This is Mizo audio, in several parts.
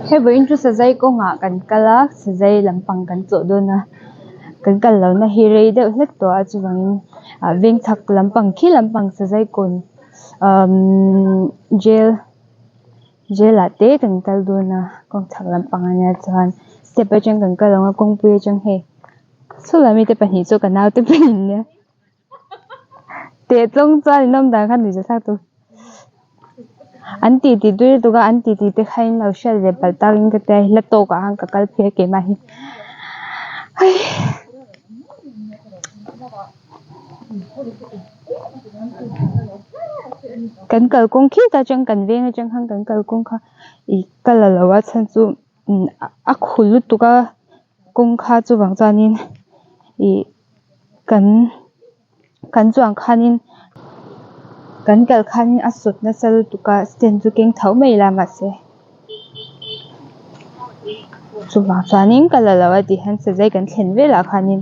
Hei vawiin chu sazai kawngah kan kal a sazai lampang kan tlawh dawn a kan kal lohna hi rei deuh hlek tawh a chuvangin ah veng chhak lampang khi lampang sazai kawn umm jail jail ah te kan kal dawn a kawng chhak lampang ania chuan step atang kan kal ang a kawngpui atang hei saw mi te pahnih chu ka naute pahnih an nia. Teh tlawng chuan in awm dan kha nuihza thlak tur an ti ti tui lutuk a an ti ti te kha in lo hriat ve palh tak in ka tia hla tawk ah khan ka kal phei a keimah hi hai kan kalkawng khi ta atang kan veng atang khan kan kalkawng kha ih ka la lo a chhan chu a khul lutuk a kawng kha chuvang chuanin ih kan kan chuan khanin kan kal khanin a sawt nasa lutuk a stand chu keng tho mai ila mahse chuvang chuanin ka la lo a tih hian sazai kan thlen velah khanin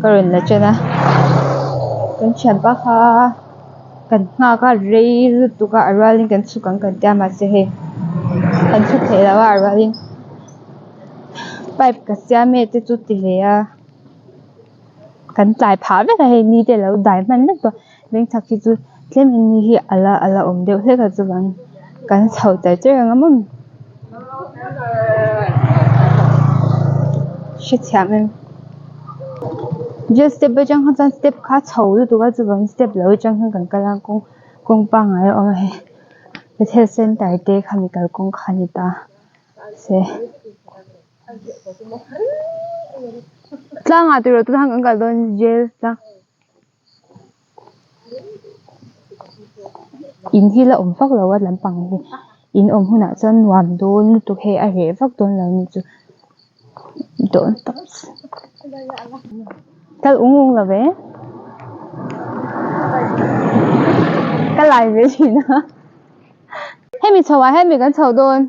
ka rawn la ṭan a kan thianpa kha kan nghak a rei lutuk a a rualin kan chhuk ang kan tia mahse hei kan chhuk theih loh a a rualin pipe ka siam e te chu ti ve a. Kan tlai phah vek a hei ni te lo dai hman vek tawh veng chhak hi chu tlem in ni hi ala ala awm deuh hlek a chuvang kan chho char char ang a maw hrethiam em jail step atang kha chuan step kha chho lutuk a chuvang step lo atang hian kan kal a kawng kawng pangngai a awm a hei bethel center te khami kalkawng kha a ni ta se. Tlangah tiraw tuna kan kal dawn jail tlang in hi la awm vak lo a lampang hi in awm hunah chuan nuam dawn lutuk hei a reh vak dawn lo ni chu dawn tawp kal ung ung lo ve ka lai ve thin a hemi chho ah hian mi kan chho dawn.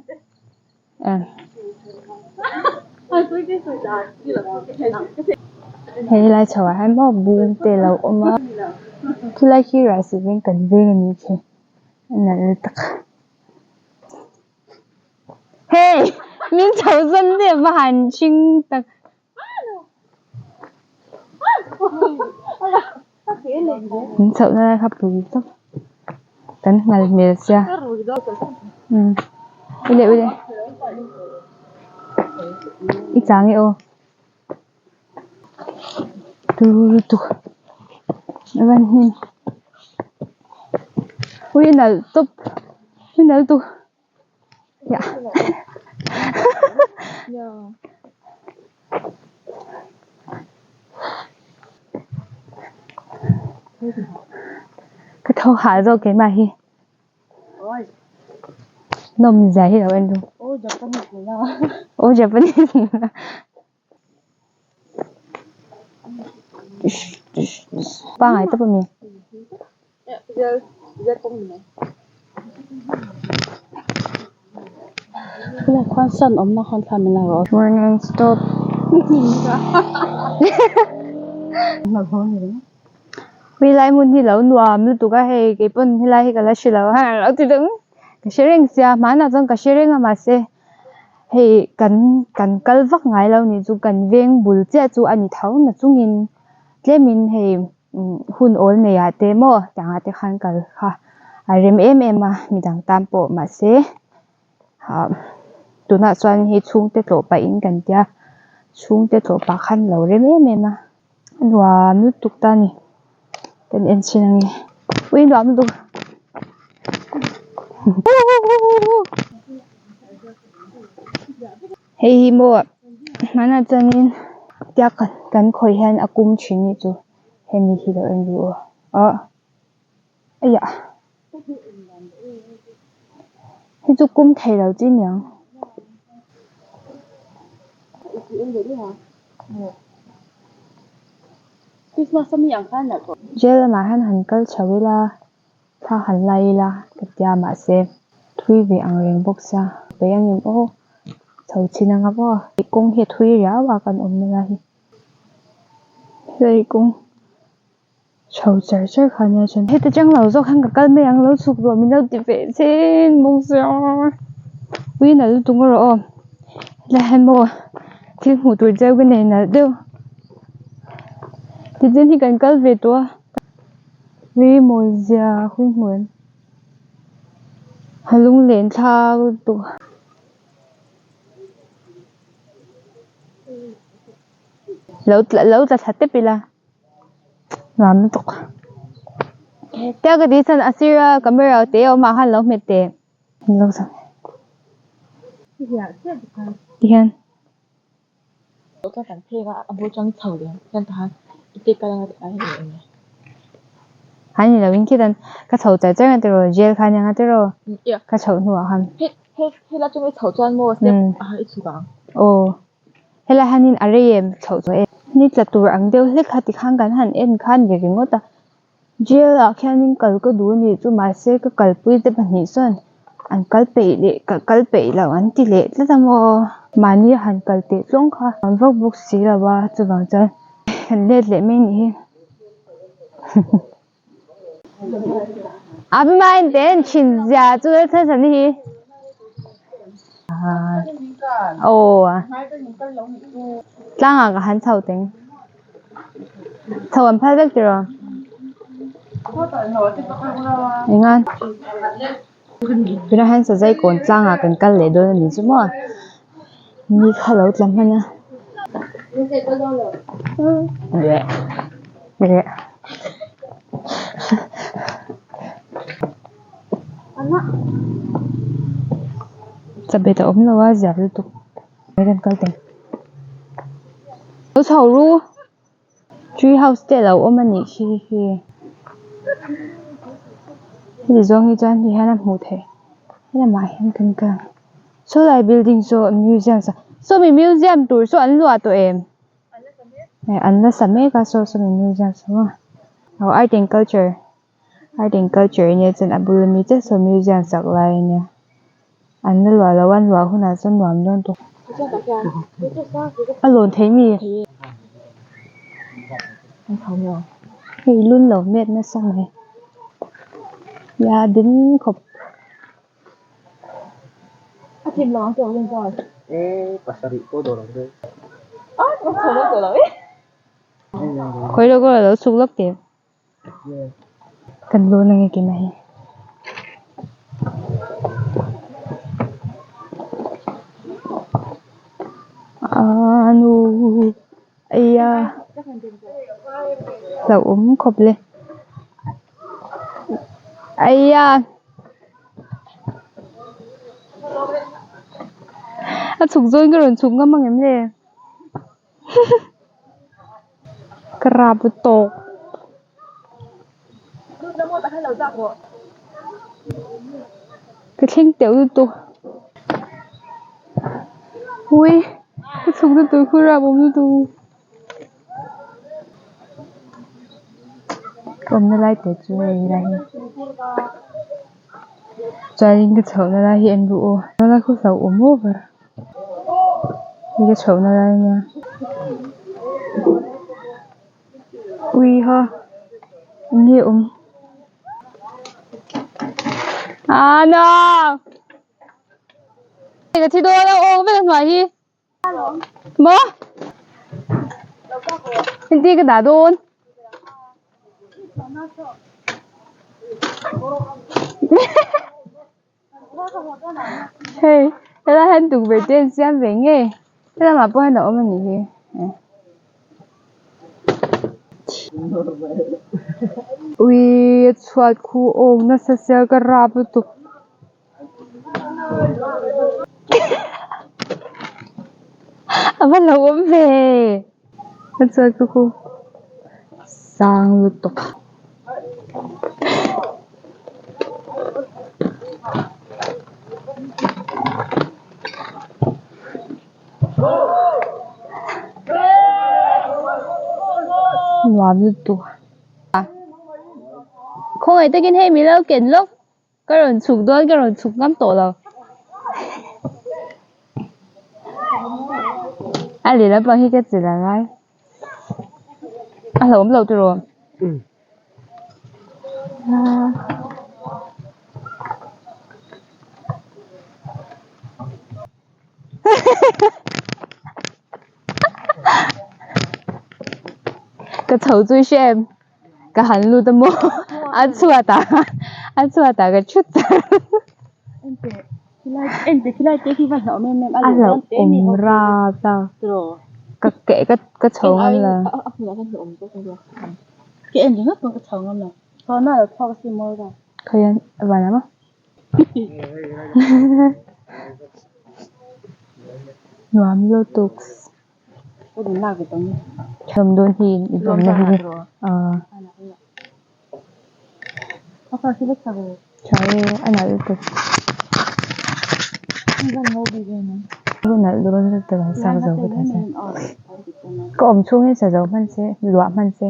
He lai chho ah hian maw bung te a lo awm a khilai khi rice veng kan veng a nih khi a nalh lutuk hey min chho zawn te a va han hring tak. Min chhoh na lai kha pui tawp kan nghal hmel sia umm ule ule i chang e aw turu lutuk a van hnim ui a nalh tawp ui nalh lutuk. Ka tho hah zawk keimah hi nawm zia hi lo en ru aw Japanese nula pangai tawp a mi. Stop helai hmun hi lo nuam lutuk a hei keipawn helai hi ka la hre lo a lo ti deuh ka hre reng sia hmanah chuan ka hre reng a mahse hei kan kan kal vak ngai lo nih chu kan veng bul chiah chu a ni tho na chungin tlemin hei. Hun awl nei ah te maw tiang ah te khan kal kha a rem em em a midang tan pawh mahse ah tunah chuan hei chhungte tlawh pah in kan tia chhungte tlawh pah khan lo rem em em a a nuam lutuk ta a ni kan en chhin ang e ui nuam lutuk hei hi maw hmanah chuanin tia kan khawih hian a kum thin nih chu hemi hi lo en duh aw eiah hei chu kum thei lo chi niang. Jail lamah hian han kal chho ila thla han la ila ka tia mahse thui ve ang reng bawk sia peih ang em aw chho chhin anga maw kawng hi a thui riau a kan awmna lai hi hei kawng chho char char kha ania chuan heti chang lo zawk hian ka kal mai ang lo chhuk rawh min lo ti ve chhin bawk sia ui nalh lutuk erawh aw. Helai hian maw thil hmuh tur cheu ka nei nalh deuh tichuan hi kan kal ve tawh a ri mawi zia hui hmuh em a lunglen thlak lutuk. Lo tla lo tla thla tep ila nuam lutuk tia ka tih chuan a sira camera te a awm ah khan lo hmet teh. Tihian. Hai ni lovin khitan ka chho char char ang tiraw jail kha ania tiraw ka chhoh hnuah khan. Aw helai hianin a rei em chhoh chu ni tla tur ang deuh hlek kha tikhan kan han en khan ni ringawt a. Jail ah khianin kal ka duh a nih chu mahse ka kalpui te pahnih chuan an kal peih leh ka kal peih loh an ti leh tlat a maw mahni a han kal teh tlawng kha an vak bawk si lo a chuvang chuan kan let leh mai a nih hi a in te en thin zia chu hi aw tlangah ka han chho teng. Chho an phal vek tiraw? Enga? Tunah hian Sazai kawn tlangah kan kal leh dawn a ni chu maw? Ni kha lo tla hman a. Chabet a awm lo a ziak lutuk. Mai kan kal teh. Lo chho ru. Tree house te alo awm a nih khi khi. Heti zawng hi chuan ti hian a hmuh theih. Helamah hian kan kal ang. Saw lai building saw museum sa sawmi museum tur saw an luah tawh em? An la sa mek a saw sawmi museum saw aw art and culture art and culture ania chuan a bula mi chiah saw museum sak lai ania. An la luah lo a an luah hunah chuan nuam dawn tawh. A lawn thei mi? Hei lun lo met nasa mai. Ya ding khawp. Khawi lo ka lo chhuk lawk teh. Kan lawn ange kima hi. Aaa nu eia hlauhawm khawp le eia a chhuk zawng ka rawn chhuk ngam ang em le. Ka rap tawk. Ka thleng teuh lutuk. Ui ka chhuk na tur khu rap awm lutuk. Ka awmna lai te chu hei lai hi. Chuanin ka chhohna lai hi en ru aw. Lai khu hlauhawm over. Hei ka chhohna lai ania ui ha eng nge awm ah no hei ka thi dawn a awk vek a hnuai hi maw engtin ka dah dawn. Hei helai hian tukverh te an siam ve ngei helamah pawh hian a awm a nih hi ui a chhuat khu awk nasa sia ka rap lutuk a va lo awm ve a chhuat khu sang lutuk. Nuam lutuk a khawngaih takin hei min lo ken lawk ka rawn chhuk dawn ka rawn chhuk ngam tawh lo a lehlam pang hi ka chelh a ngai. A hlauhawm loh tiraw? Ka chho chu i hre em? Ka han lut a maw? A chhuat ah a chhuat ah ka thut char. A hlauhawm rap a. Ka ke ka ka chho ngam lo. Khawian van ah maw? Nuam lutuk. Hlawm dawn hi in awmna hi ahh tha e a nalh lutuk a nalh dawn lutuk an sak zo vek ang che ka awm chhung hian sa zo hman se luah hman se.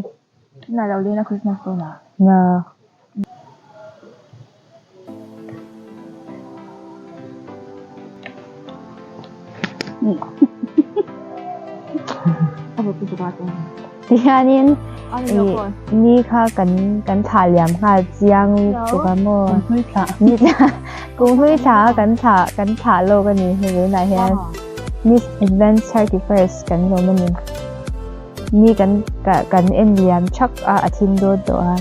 Nia. Tihianin ih ni kha kan kan thlah liam nghal chiang lutuk a maw ni kum hlui thla a kan thlah kan thlah lawk a ni hei tunah hian ni advance 31st kan lawm a ni. Ni kan kan en liam thak a a thim dawn tawh a.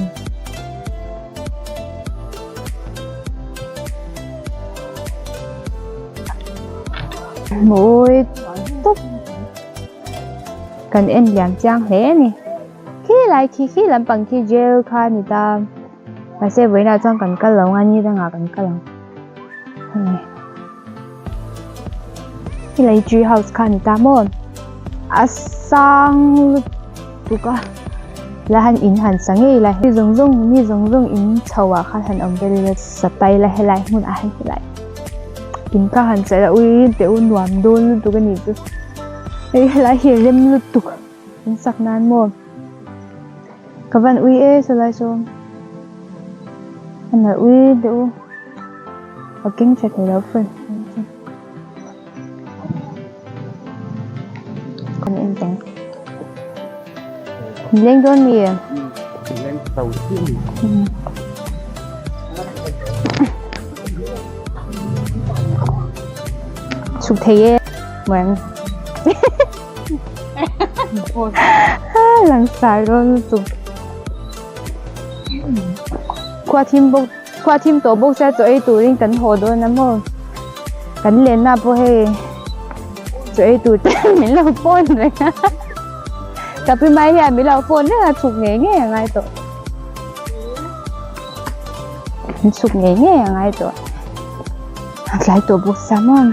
Mawi tawp kan en liam chiang hle a ni khilai khi khi lampang khi jail kha a ni ta mahse vawiinah chuan kan kal lo ang a ni dangah kan kal ang hei. Helai tree house kha a ni ta maw a sang lutuk a la han in han sa ngei la mi zawng zawng mi zawng zawng in chho ah khan han awm vel ila sa tai la helai hmun ah hian helai in kha han sa ila ui teh u nuam dawn lutuk a nih chu hei helai hi a rem lutuk in sak nan maw ka van ui e sawlai saw a nalh ui teh u. A keng tha thei lo phone kan en tawh min leng dawn mi leng tho chiah ni chhuk thei e mawng langsar dawn lutuk khua thim bawk. Khua thim tawh bawk sia chaw ei turin kan haw dawn a maw kan lenna pawh hei chaw ei tur te min lo phone reng a tapi mai hian min lo phone reng a chhuk ngei ngei a ngai tawh min chhuk ngei ngei a ngai tawh a tlai tawh bawk sia maw.